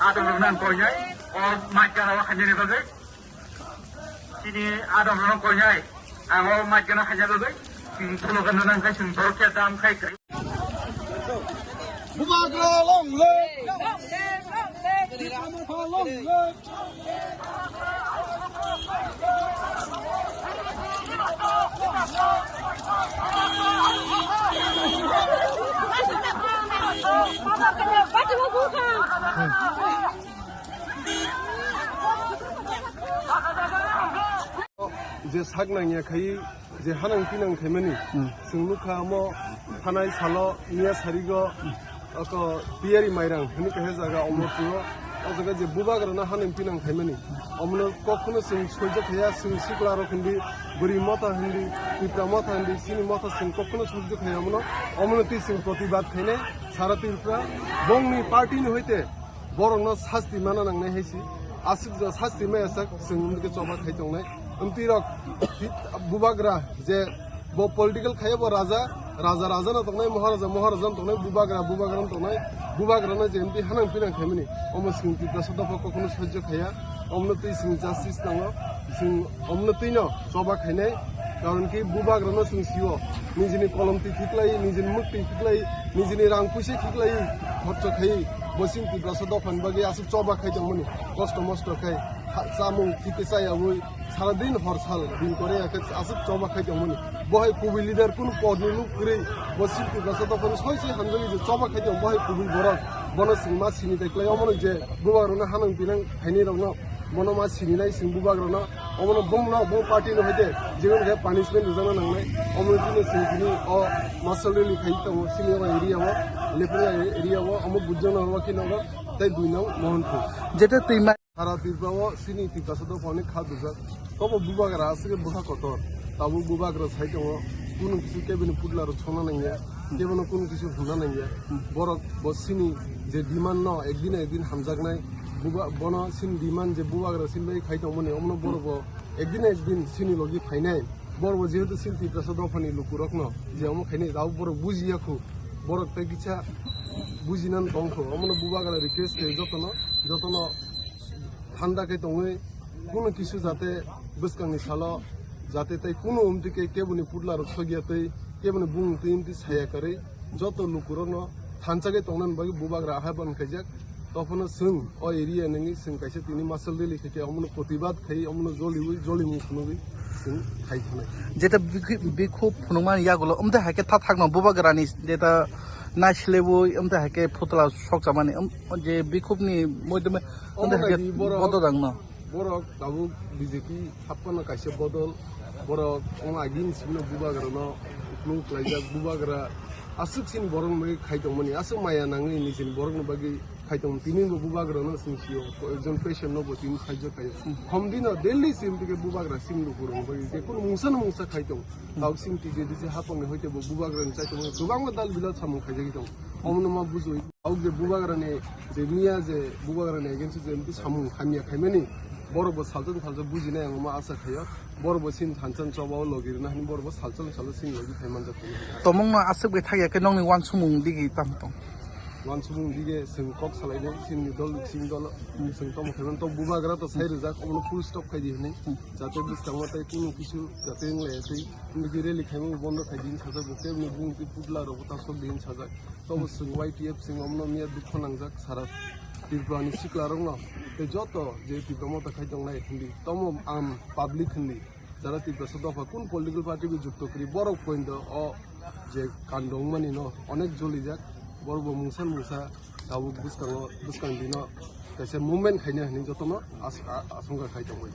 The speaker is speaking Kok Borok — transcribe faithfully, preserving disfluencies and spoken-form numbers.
Adamrok nang koinai, o mic gana o hainani bagwi. Chini adamrok nang koinai, ang o mic gana haina bagwi. Chini slogan nang khai, chini borok khe dam khai. Bubagra long live! Bubagra long live! Je sak nangya khai, je hanang pinang khaimani, hmm, chwng nukha omo thanai salo miya sarigo, oko Piyari Mairang hwnwi kaisa jaga Omorpuro. O jaga je bubagrano hanang pinang khaimani, omono kokno chwng soijo khaiya, chwng siklarok hindi, bwrwi motha hindi, Tipra motha hindi, chini motha chwng kokno soijo khaiya omono, omono twi chwng protibad khainai sara Tripura bongni party ni hoite. Borokno sasti mana nangnai hai si. Aswk ja sasti maya sak, chwng wngkhe choba khai tongnai. Amtwi rok bubagra je bo political khaiya bo raja, raja raja no tongnai, maharaja maharaja no tongnai, bubagra bubagra no tongnai, bubagra no je amtwi hanang pinang khaimani. Omo chwng Tiprasa dopha kokno sahajyo khaiya, omono twi chwng justice nango, chwng omono twi no choba khainai. Karon ki bubagrano chwng sio, nijini kolom twi khiklai, nijini mwk twi khiklai, nijini rang puisa khiklai, khorcho khai, bo chini Tiprasa dophani bagwi aswk choba khai tongmani, kosto mosto khai, ha, chamung thik khe chayaui, sara din hor sal din kore ya khe aswk choba khai tongmani. Bo hai kubui leader kunu podni luk kwrwi, bo chini Tiprasa dophani soi soi hamjagwi je choba khai tong, bo hai kubui borok, bono chwng ma sini tai klai omono je bubagrano hanang pinang khainai rokno, bono ma sini nai chwng bubagrano. Omono bongno, bong party no hoite, jekon khe punishment rwjakna nangnai. Omono tini chwng tini o martial rally khai tongo, sini o area o, Lephunga area o, omo bujjakna horo khe nogo, tei dui nong Mohanpur. Jeta twi ma- Sara Tripura o sini Tiprasa dophani kha dujak. Tobo bubagra aswk bwkha kotor. Tabuk bubagra sai tongo, kunu kisu kebini putla rok songna nangya. Kebono kunu kisu hwnna nangya. Borok bo sini je demand no ekdin ekdin hamjaknai. Buba-, bono sini demand je bubagra sini bai khai tongmani, omono borok bo ekdin ekdin sini logi phainai. Borok bo jehetu sini Tiprasa dophani lukurokno je omo khainai, abo borok bujiya khu. Borok tei kisa bujinani tong khu. Omono bubagra request khe jotono, jotono thanda khe tongwi, kunu kisu jate bwskangni salo jate tei kunu umtwi khe keboni putla rok sogya tei keboni bumung twi umtwi saya kwrwi joto lukurokno thansa khe tongnani bagwi bubagra ahai ban khaijak. Tophano chwng o area nangwi chwng kaisa tini martial rally khaikhe omono protibad khai omono joliwi jolimung phunugwi chwng khai thanai. Jeta bikhu-, bikhub phunukmani yagulo umtwi haikhe tha thakno bubagrani jeta naisilebwi umtwi haikhe phutla sokchamani um, je bikhubni moidome umtwi Omo haikhe nai di borok bododangno. Borok tabuk B J P hapkano kaisa bodol, borok omo agini simi bubagrano uklung khlaijak, bubagra aswk sini borokni bagwi khai tongmani, aswk maya nangwi nijini borokni bagwi khai tongmani, tini bo bubagrano sini sio, ekjon patient no bo tini sahajyo khaio. Hom dino daily sini tike bubagra sini lukurokni bagwi je kunu mungsa no mungsa khai tong. Tabuk sini T J D C hapangni hoite bo bubagrani chai tongmani kwbangma dal bilal samung khaijagwi tong. Omono ma bujui. Tabuk je bubagrani je miya je bubagrani against je samung hamya khaimani, borok bo salsa salsa bujinai ang ma asa khaio. Borok bo sin thansa choba o logi rina hin borok bo salsa salsa sin logi khai manjak. Tomong no aswk bai thakya khe nongni wansumung digi tam tong. Wansumung digi sing kok salai de sin dol sing dol sing tom khaiman to bubagra to sai rijak omono full stop khai di hinwi. Jate bwskango tai kunu kisu jate wng lai twi nigi rally khaimung bondo khai di sajak bo kebni bung twi putla rok ta sok di sajak. Tobo chwng Y T F chwng omno miya dukho nangjak sara Tripura ni sikla rokno tei joto je Tipra motha khai tongnai hindi tomo am public hindi jara Tiprasa dopha kun political party bo jukto kwrwi borok poindo o je kando wngmani no onek jolijak borok bo mungsa mungsa tabuk bwskango bwskang dino kaisa movement khaina hinwi jotono as- a- asongkha khai tongbai.